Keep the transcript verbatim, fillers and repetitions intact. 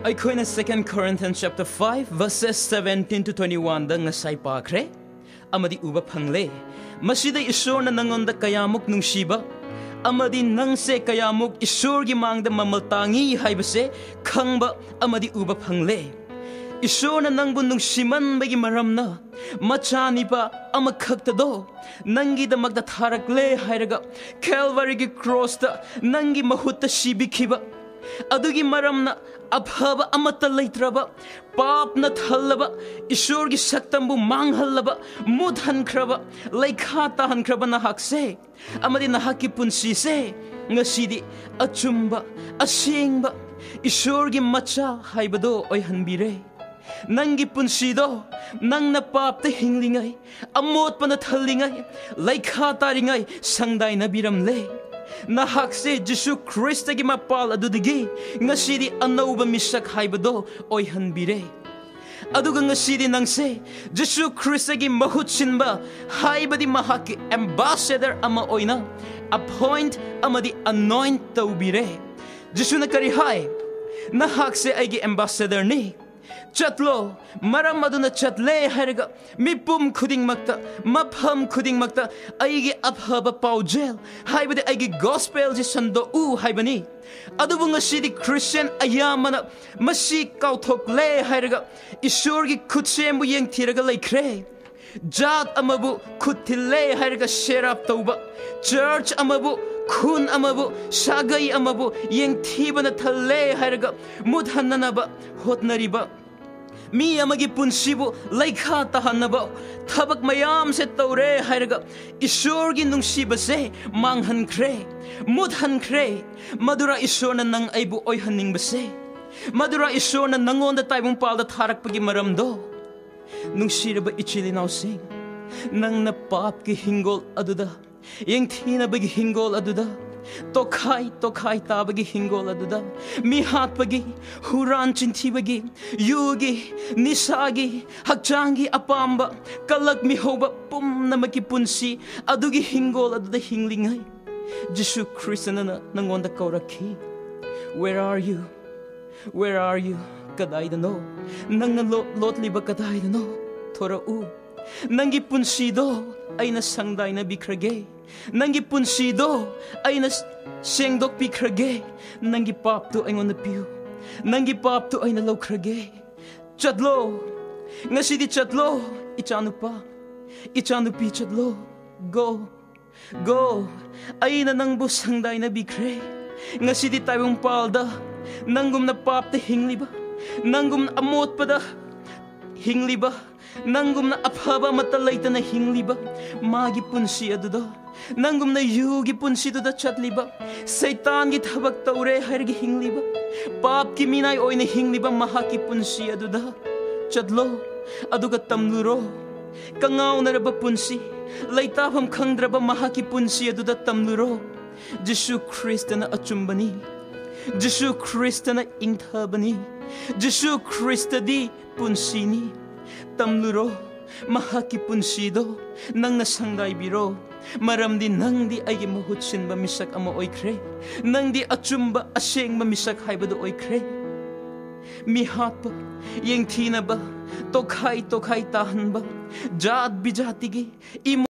ꯑꯩꯈꯣꯏꯅ Second Corinthians chapter five verses seventeen to twenty-one ꯗ ꯉꯁꯥꯏ ꯄꯥꯈ꯭ꯔꯦ ꯑꯃꯗꯤ ꯎꯕ ꯐꯪꯂꯦ꯫ ꯃꯁꯤꯗ ꯏꯁꯣꯔꯅ ꯅꯪꯉꯣꯟꯗ ꯀꯌꯥꯃꯨꯛ ꯅꯨꯡꯁꯤꯕ ꯑꯃꯗꯤ ꯅꯪꯁꯦ ꯀꯌꯥꯃꯨꯛ ꯏꯁꯣꯔꯒꯤ ꯃꯥꯡꯗ ꯃꯃꯜ ꯇꯥꯡꯉꯤ ꯍꯥꯏꯕꯁꯦ ꯈꯪꯕ ꯑꯃꯗꯤ ꯎꯕ ꯐꯪꯂꯦ꯫ ꯏꯁꯣꯔꯅ ꯅꯪꯕꯨ ꯅꯨꯡꯁꯤꯃꯟꯕꯒꯤ ꯃꯔꯝꯅ ꯃꯆꯥꯅꯤꯄꯥ ꯑꯃꯈꯛꯇꯗꯣ ꯅꯪꯒꯤꯗꯃꯛꯇ ꯊꯥꯔꯛꯂꯦ ꯍꯥꯏꯔꯒ ꯀꯦꯜꯚꯔꯤꯒꯤ ꯀ꯭ꯔꯣꯁꯇ ꯅꯪꯒꯤ ꯃꯍꯨꯠꯇ ꯁꯤꯕꯤꯈꯤꯕ ꯑꯗꯨꯒꯤ ꯃꯔꯝꯅ ꯑꯐꯕ ꯑꯃꯠꯇ ꯂꯩꯇ꯭ꯔꯕ, ꯄꯥꯞꯅ ꯊꯜꯂꯕ, ꯏꯁꯣꯔꯒꯤ ꯁꯛꯇꯝꯕꯨ ꯃꯥꯡꯍꯜꯂꯕ, ꯃꯨꯠꯍꯟꯈ꯭ꯔꯕ, ꯂꯩꯈꯥ ꯇꯥꯍꯟꯈ꯭ꯔꯕ ꯅꯍꯥꯛꯁꯦ ꯑꯃꯗꯤ ꯅꯍꯥꯛꯀꯤ ꯄꯨꯟꯁꯤꯁꯦ ꯉꯁꯤꯗꯤ ꯑꯆꯨꯝꯕ, ꯑꯁꯦꯡꯕ ꯏꯁꯣꯔꯒꯤ ꯃꯆꯥ ꯍꯥꯏꯕꯗꯣ ꯑꯣꯏꯍꯟꯕꯤꯔꯦ꯫ ꯅꯪꯒꯤ ꯄꯨꯟꯁꯤꯗꯣ ꯅꯪꯅ ꯄꯥꯞꯇ ꯍꯤꯡꯂꯤꯉꯩ, ꯑꯃꯣꯠꯄꯅ ꯊꯜꯂꯤꯉꯩ, ꯂꯩꯈꯥ ꯇꯥꯔꯤꯉꯩ ꯁꯪꯗꯥꯏꯅꯕꯤꯔꯝꯂꯦ꯫ ꯅꯍꯥꯛꯁꯦ ꯖꯤꯁꯨ ꯈ꯭ꯔꯤꯁꯇꯒꯤ ꯃꯄꯥꯜ ꯑꯗꯨꯗꯒꯤ ꯉꯁꯤꯗꯤ ꯑꯅꯧꯕ ꯃꯤꯁꯛ ꯍꯥꯏꯕꯗꯣ ꯑꯣꯏꯍꯟꯕꯤꯔꯦ꯫ ꯑꯗꯨꯒ ꯉꯁꯤꯗꯤ ꯅꯪꯁꯦ ꯖꯤꯁꯨ ꯈ꯭ꯔꯤꯁꯇꯒꯤ ꯃꯍꯨꯠ ꯁꯤꯟꯕ ꯍꯥꯏꯕꯗꯤ ꯃꯍꯥꯛꯀꯤ ambassador ꯑꯃ ꯑꯣꯏꯅ appoint ꯑꯃꯗꯤ anoint ꯇꯧꯕꯤꯔꯦ꯫ ꯖꯤꯁꯨꯅ ꯀꯔꯤ ꯍꯥꯏ? "ꯅꯍꯥꯛꯁꯦ ꯑꯩꯒꯤ ambassadorꯅꯤ꯫ ꯆꯠꯂꯣ, ꯃꯔꯝ ꯑꯗꯨꯅ ꯆꯠꯂꯦ ꯍꯥꯏꯔꯒ ꯃꯤꯄꯨꯝ ꯈꯨꯗꯤꯡꯃꯛꯇ, ꯃꯐꯝ ꯈꯨꯗꯤꯡꯃꯛꯇ ꯑꯩꯒꯤ ꯑꯐꯕ ꯄꯥꯎꯖꯦꯜ ꯍꯥꯏꯕꯗꯤ ꯑꯩꯒꯤ gospelꯁꯤ ꯁꯟꯗꯣꯛꯎ" ꯍꯥꯏꯕꯅꯤ꯫ ꯑꯗꯨꯕꯨ ꯉꯁꯤꯗꯤ ꯈ꯭ꯔꯤꯁꯇꯤꯌꯥꯟ ꯑꯌꯥꯝꯕꯅ ꯃꯁꯤ ꯀꯥꯎꯊꯣꯛꯂꯦ ꯍꯥꯏꯔꯒ ꯏꯁꯣꯔꯒꯤ ꯈꯨꯠꯁꯦꯝꯕꯨ ꯌꯦꯡꯊꯤꯔꯒ ꯂꯩꯈ꯭ꯔꯦ꯫ ꯖꯥꯠ ꯑꯃꯕꯨ ꯈꯨꯠ ꯊꯤꯜꯂꯦ ꯍꯥꯏꯔꯒ ꯁꯦꯔꯥꯞ ꯇꯧꯕ, ꯆꯔꯆ ꯑꯃꯕꯨ, ꯈꯨꯟ ꯑꯃꯕꯨ, ꯁꯥꯒꯩ ꯑꯃꯕꯨ ꯌꯦꯡꯊꯤꯕꯅ ꯊꯜꯂꯦ ꯍꯥꯏꯔꯒ ꯃꯨꯠꯍꯟꯅꯅꯕ ꯍꯣꯠꯅꯔꯤꯕ, ꯃꯤ ꯑꯃꯒꯤ ꯄꯨꯟꯁꯤꯕꯨ ꯂꯩꯈꯥ ꯇꯥꯍꯟꯅꯕ ꯊꯕꯛ ꯃꯌꯥꯝꯁꯦ ꯇꯧꯔꯦ ꯍꯥꯏꯔꯒ ꯏꯁꯣꯔꯒꯤ ꯅꯨꯡꯁꯤꯕꯁꯦ ꯃꯥꯡꯍꯟꯈ꯭ꯔꯦ, ꯃꯨꯠꯍꯟꯈ꯭ꯔꯦ꯫ ꯃꯗꯨꯔ ꯏꯁꯣꯔꯅ ꯅꯪ ꯑꯩꯕꯨ ꯑꯣꯏꯍꯟꯅꯤꯡꯕꯁꯦ? ꯃꯗꯨꯔ ꯏꯁꯣꯔꯅ ꯅꯪꯉꯣꯟꯗ ꯇꯥꯏꯕꯪꯄꯥꯜꯗ ꯊꯥꯔꯛꯄꯒꯤ ꯃꯔꯝꯗꯣ? ꯅꯨꯡꯁꯤꯔꯕ ꯏꯆꯤꯜ ꯏꯅꯥꯎꯁꯤꯡ, ꯅꯪꯅ ꯄꯥꯞꯀꯤ ꯍꯤꯡꯒꯣꯜ ꯑꯗꯨꯗ, ꯌꯦꯡꯊꯤꯅꯕꯒꯤ ꯍꯤꯡꯒꯣꯜ ꯑꯗꯨꯗ, ꯇꯣꯈꯥꯏ ꯇꯣꯈꯥꯏ ꯇꯥꯕꯒꯤ ꯍꯤꯡꯒꯣꯜ ꯑꯗꯨꯗ, ꯃꯤꯍꯥꯠꯄꯒꯤ, ꯍꯨꯔꯥꯟ ꯆꯤꯟꯊꯤꯕꯒꯤ, ꯌꯨꯒꯤ, ꯅꯤꯁꯥꯒꯤ, ꯍꯛꯆꯥꯡꯒꯤ ꯑꯄꯥꯝꯕ, ꯀꯂꯛ ꯃꯤꯍꯧꯕ ꯄꯨꯝꯅꯃꯛꯀꯤ ꯄꯨꯟꯁꯤ ꯑꯗꯨꯒꯤ ꯍꯤꯡꯒꯣꯜ ꯑꯗꯨꯗ ꯍꯤꯡꯂꯤꯉꯩ, ꯖꯤꯁꯨ ꯈ꯭ꯔꯤꯁꯇꯅ ꯅꯪꯉꯣꯟꯗ ꯀꯧꯔꯛꯈꯤ, "Where are you?" Where are you? ꯀꯗꯥꯏꯗꯅꯣ? ꯅꯪꯅ ꯂꯣ- ꯂꯣꯠꯂꯤꯕ ꯀꯗꯥꯏꯗꯅꯣ? ꯊꯣꯔꯛꯎ꯫ ꯅꯪꯒꯤ ꯄꯨꯟꯁꯤꯗꯣ ꯑꯩꯅ ꯁꯪꯗꯥꯏꯅꯕꯤꯈ꯭ꯔꯒꯦ꯫ ꯅꯪꯒꯤ ꯄꯨꯟꯁꯤꯗꯣ ꯑꯩꯅ ꯁ- ꯁꯦꯡꯗꯣꯛꯄꯤꯈ꯭ꯔꯒꯦ꯫ ꯅꯪꯒꯤ ꯄꯥꯞꯇꯨ ꯑꯩꯉꯣꯟꯗ ꯄꯤꯌꯨ꯫ ꯅꯪꯒꯤ ꯄꯥꯞꯇꯨ ꯑꯩꯅ ꯂꯧꯈ꯭ꯔꯒꯦ꯫ ꯆꯠꯂꯣ꯫ ꯉꯁꯤꯗꯤ ꯆꯠꯂꯣ, ꯏꯆꯥꯅꯨꯄꯥ, ꯏꯆꯥꯅꯨꯄꯤ, ꯆꯠꯂꯣ꯫ Go, go꯫ ꯑꯩꯅ ꯅꯪꯕꯨ ꯁꯪꯗꯥꯏꯅꯕꯤꯈ꯭ꯔꯦ꯫ ꯉꯁꯤꯗꯤ ꯇꯥꯏꯕꯪꯄꯥꯜꯗ ꯅꯪꯒꯨꯝꯅ ꯄꯥꯞꯇ ꯍꯤꯡꯂꯤꯕ, ꯅꯪꯒꯨꯝꯅ ꯑꯃꯣꯠꯄꯗ ꯍꯤꯡꯂꯤꯕ, ꯅꯪꯒꯨꯝꯅ ꯑꯐꯕ ꯑꯃꯠꯇ ꯂꯩꯇꯅ ꯍꯤꯡꯂꯤꯕ ꯃꯥꯒꯤ ꯄꯨꯟꯁꯤ ꯑꯗꯨꯗ, ꯅꯪꯒꯨꯝꯅ ꯌꯨꯒꯤ ꯄꯨꯟꯁꯤꯗꯨꯗ ꯆꯠꯂꯤꯕ, ꯁꯩꯇꯥꯟꯒꯤ ꯊꯕꯛ ꯇꯧꯔꯦ ꯍꯥꯏꯔꯒ ꯍꯤꯡꯂꯤꯕ, ꯄꯥꯞꯀꯤ ꯃꯤꯅꯥꯏ ꯑꯣꯏꯅ ꯍꯤꯡꯂꯤꯕ ꯃꯍꯥꯛꯀꯤ ꯄꯨꯟꯁꯤ ꯑꯗꯨꯗ ꯆꯠꯂꯣ, ꯑꯗꯨꯒ ꯇꯝꯂꯨꯔꯣ꯫ ꯀꯉꯥꯎꯅꯔꯕ ꯄꯨꯟꯁꯤ, ꯂꯩꯇꯥꯐꯝ ꯈꯪꯗ꯭ꯔꯕ ꯃꯍꯥꯛꯀꯤ ꯄꯨꯟꯁꯤ ꯑꯗꯨꯗ ꯇꯝꯂꯨꯔꯣ꯫ ꯖꯤꯁꯨ ꯈ꯭ꯔꯤꯁꯇꯅ ꯑꯆꯨꯝꯕꯅꯤ꯫ ꯖꯤꯁꯨ ꯈ꯭ꯔꯤꯁꯇꯅ ꯏꯪꯊꯕꯅꯤ꯫ ꯖꯤꯁꯨ ꯈ꯭ꯔꯤꯁꯇꯗꯤ ꯄꯨꯟꯁꯤꯅꯤ꯫ ꯇꯝꯂꯨꯔꯣ꯫ ꯃꯍꯥꯛꯀꯤ ꯄꯨꯟꯁꯤꯗꯣ ꯅꯪꯅ ꯁꯪꯒꯥꯏꯕꯤꯔꯣ꯫ ꯃꯔꯝꯗꯤ ꯅꯪꯗꯤ ꯑꯩꯒꯤ ꯃꯍꯨꯠ ꯁꯤꯟꯕ ꯃꯤꯁꯛ ꯑꯃ ꯑꯣꯏꯈ꯭ꯔꯦ꯫ ꯅꯪꯗꯤ ꯑꯆꯨꯝꯕ, ꯑꯁꯦꯡꯕ ꯃꯤꯁꯛ ꯍꯥꯏꯕꯗꯨ ꯑꯣꯏꯈ꯭ꯔꯦ꯫ ꯃꯤꯍꯥꯠꯄ, ꯌꯦꯡꯊꯤꯅꯕ, ꯇꯣꯈꯥꯏ ꯇꯣꯈꯥꯏ ꯇꯥꯍꯟꯕ, ꯖꯥꯠ ꯕꯤꯖꯥꯇꯤꯒꯤ, ꯏꯃꯨꯡ